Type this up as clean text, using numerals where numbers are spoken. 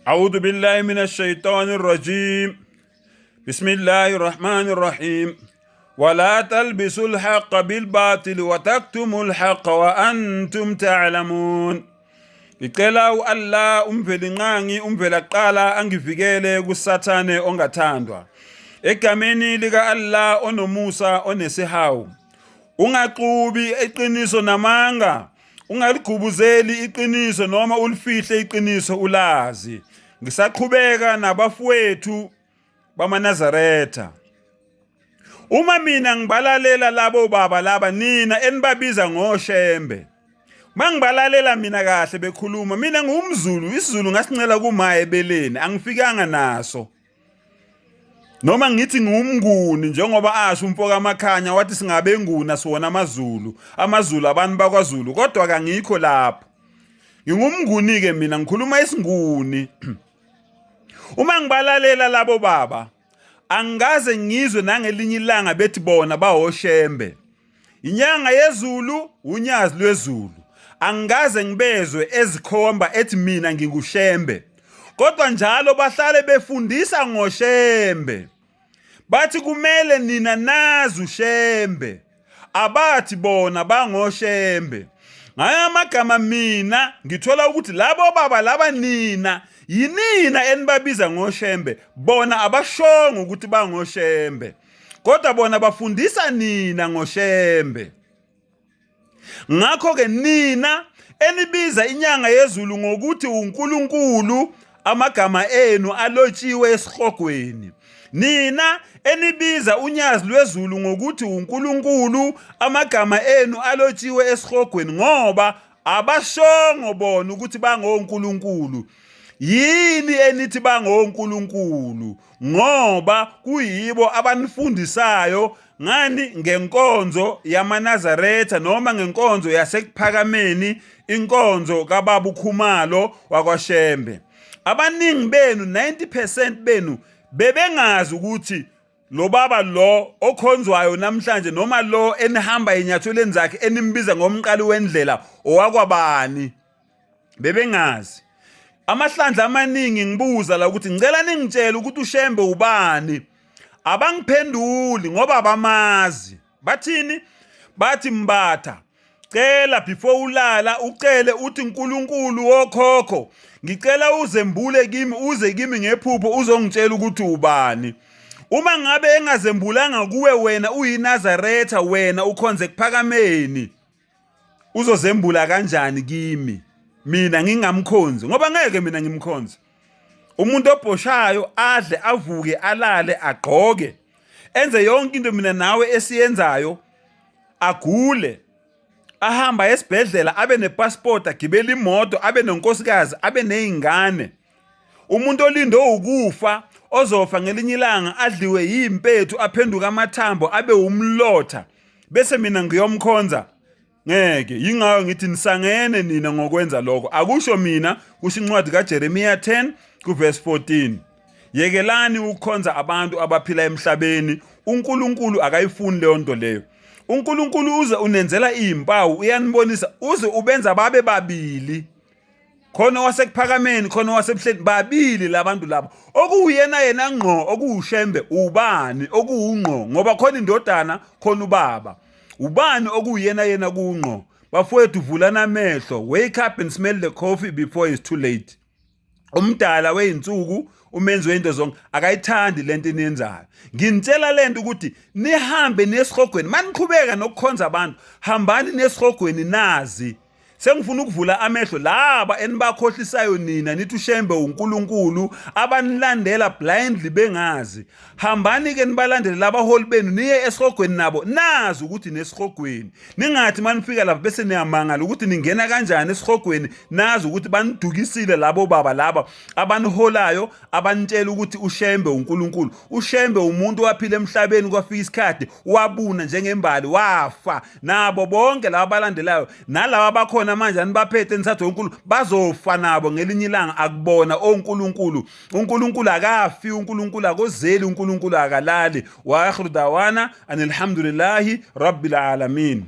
أعوذ بالله من الشيطان الرجيم بسم الله الرحمن الرحيم ولا تلبسوا الحق بالباطل وتكتموا الحق وأنتم تعلمون. Ngicela u-Allah uMvelinqangi uMvelaqala angivikele kuSathane ongathandwa. Egameni lika-Allah onomusa onesihawu. Ungaxubi iqiniso namanga. Ungaligubuzeli iqiniso noma ulifihle iqiniso ulazi. Ngisaqhubeka nabafowethu bamaNazaretha. Uma mina ngibalalela labo baba laba nina enibabiza ngoShembe. Mangibalalela mina kahle bekhuluma mina ngiwumZulu isiZulu ngasincela kuma ebeleni angifikanga naso. Noma ngithi ngiwumnguni njengoba asho umfo kaMakhanya wathi singabenguni siwona amaZulu, amaZulu abantu bakwaZulu kodwa kangikho lapho. Ngingumnguni ke mina ngikhuluma isiNguni. Uma ngibalalela labo baba angikaze ngizwe nangelinye ilanga bethi bona bawoshembe. Inyanga yezulu unyazi lwezulu. Angikaze ngibezwe ezikhomba ethi mina ngingushembe. Kodwa njalo bahlale befundisa ngoshembe. Bathi kumele nina nazi uShembe. Abathi bona bangoShembe. Ngayo amagama mina ngithola ukuthi labo baba laba nina yinina enibabiza ngoShembe bona abashongo ukuthi bangoShembe kodwa bona bafundisa nina ngoShembe. Ngakho-ke nina enibiza inyanga yezulu ngokuthi uNkulunkulu amagama enu alotshiwe esihogweni. Nina enibiza unyazi lwezulu ngokuthi uNkulunkulu amagama enu alotshiwe esihogweni ngoba abashongo bona ukuthi bangonkulunkulu. Yini enithi bangonkulunkulu ngoba kuyibo abanifundisayo ngani ngenkonzo yamaNazaretha noma ngenkonzo yasekuphakameni inkonzo kababa uKhumalo wakwaShembe. Abaningi benu 90% benu bebengazi ukuthi lo baba lo okhonzwayo namhlanje noma lo enihamba enyathelweni zakhe enimbiza ngomqali wendlela owakwabani. Bebengazi. Amahlandla amaningi ngibuza la ukuthi ngicela ningitshele ukuthi uShembe ubani. Abangiphenduli ngoba abamazi. Bathini? Bathi Mbatha cela before ulala ucele uthi uNkulunkulu wokhokho ngicela uzembule kimi uze kimi ngephupho uzongitshela ukuthi ubani. Uma ngabe engazembulanga kuwe wena uyiNazaretha wena ukhonze kuphakameni. Uzozembula kanjani kimi mina ngingamkhonzi ngoba ngeke mina ngimkhonze. Umuntu obhoshayo adle avuke alale agqoke enze yonke into mina nawe esiyenzayo agule ahamba esibhedlela abe nepassport agibele imoto abe nonkosikazi abe nezingane. Umuntu olinde ukufa ozofa ngelinye ilanga adliwe yimpethu aphenduke amathambo abe umlotha bese mina ngiyomkhonza ngeke. Yingayo ngithi nisangene nina ngokwenza lokho. Akusho mina, kusho incwadi kaJeremiya 10 kuverse 14. Yekelani ukukhonza abantu abaphila emhlabeni. uNkulunkulu akayifuni leyo nto leyo. uNkulunkulu uze unenzela izimpawu, uyanibonisa, uze ubenza babe babili. Khona owasekuphakameni khona owasebuhleni, babili labantu laba. Okuwuyena yena ngqo okuwuShembe ubani okuwungqo ngoba khona indodana khona ubaba. Ubani okuwuyena yena kungqo? Bafowethu vulana amehlo, wake up and smell the coffee before it's too late. Umdala weyinsuku umenzi wento zonke akayithandi lento eniyenzayo. Nginitshela lento ukuthi nihambe nesihogweni, maniqhubeka nokukhonza abantu, hambani nesihogweni nazi. Sengifuna ukuvula amehlo laba enibakhohlisayo nina nithi uShembe uNkulunkulu abanilandela blindly bengazi. Hambani ke nibalandele labaholi benu niye esihogweni nabo nazi ukuthi nesihogweni. Ningathi manifika lapha bese niyamangala ukuthi ningena kanjani esihogweni nazi ukuthi banidukisile labo baba laba abaniholayo abanitshela ukuthi uShembe uNkulunkulu. UShembe umuntu owaphila emhlabeni kwafika isikhathi wabuna njengembali wafa. Nabo bonke laba abalandelayo nalaba abakhona manje anibaphethe enisathi onkulunkulu bazofa nabo ngelinye ilanga. Akubona onkulunkulu. uNkulunkulu akafi, uNkulunkulu akozeli, uNkulunkulu akalali. Wa akhiru dawana anilhamdulillahi rabbil alamin.